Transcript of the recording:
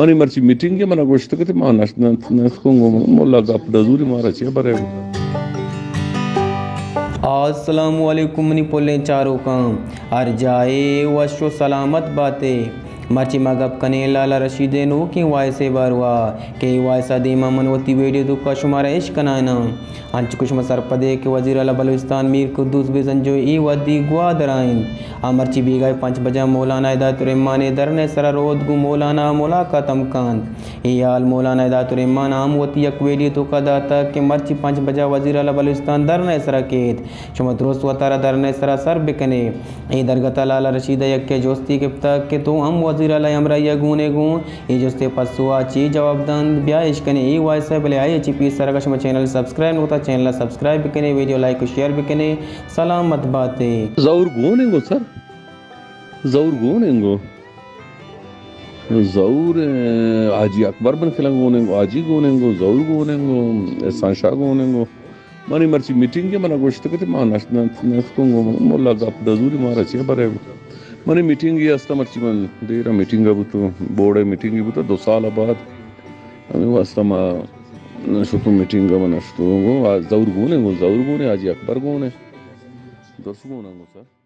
منی مرچی میٹنگ ءَ منا گوشتگ ات، ما نش-، نہ، نشتگوں گوں ملا گپ دزوری مارا چیا برے گو۔ السلام علیکم منی پلیں چاروکاں، ہر جاہے وش و سلامت باتے۔ مرچی ما گپ کنیں لالا رشید ءِ نوکیں وائس ءِ باروا کہ اے وائس ءَ دیما من وتی ویڈیو توکا شمارا اش کنائیناں۔ انچو کہ شما سرپدے کہ وزیر اعلی بلوچستان میر قدوس بزنجو اے وھدی گوادر ءَ انت۔ آ مرچی بیگاہ ءَ پنچ بجہ مولانا ہدایت الرحمان ءِ دھرنہ ءِ سرا رود گوں مولانا ءَ ملاقات ہم کنت۔ اے حال مولانا ہدایت الرحمان ءَ ہم وتی یک ویڈیو توکا داتگ کہ مرچی پنچ بجہ وزیر اعلی بلوچستان دھرنہ ءِ سرا کیت۔ شما درست وتارا دھرنہ ءِ سرا سر بکنے۔ اے درگت ءَ لالا رشید ءَ یکے جستے گپتگ کہ تو ہم وزیر اعلی ءِ ہمراہی ءَ گون ئے گوں؟ اے جست ءِ پسو ءَ چے جواب دنت؟ بیا اش کنیں اے وائس ءَ، بلے آئی ءَ چہ پیسر اگاں شما چینل ءَ سبسکرائب نہ کتگ، چینل ءَ سبسکرائب بکنے، ویڈیو لائک و شیئر بکنے۔ سلامت باتے۔ زور گون انگو سر، زور گون انگو۔ زور، اے، حاجی اکبر بن کلنگ گون انگو، حاجی گون انگو، زور گون انگو، احسان شاہ گون انگو۔ منی مرچی میٹنگ ءَ منا گوشتگ ات، ما نش-، نہ، نشتگوں گوں ملا گپ دزوری مارا چیا برے گو۔ منی میٹنگ ءَ ہستا مرچی من دیر ءَ میٹنگ ءَ بوتوں، بورڈ ءِ میٹنگ ءَ بوتوں دو سال ءَ بعد۔ ہمے واسطہ ما شتوں میٹنگ ءَ، من نشتگوں گوں، آ زور گون انگو، زور گون انگو، حاجی اکبر گون انگو، درست گون انگو سر۔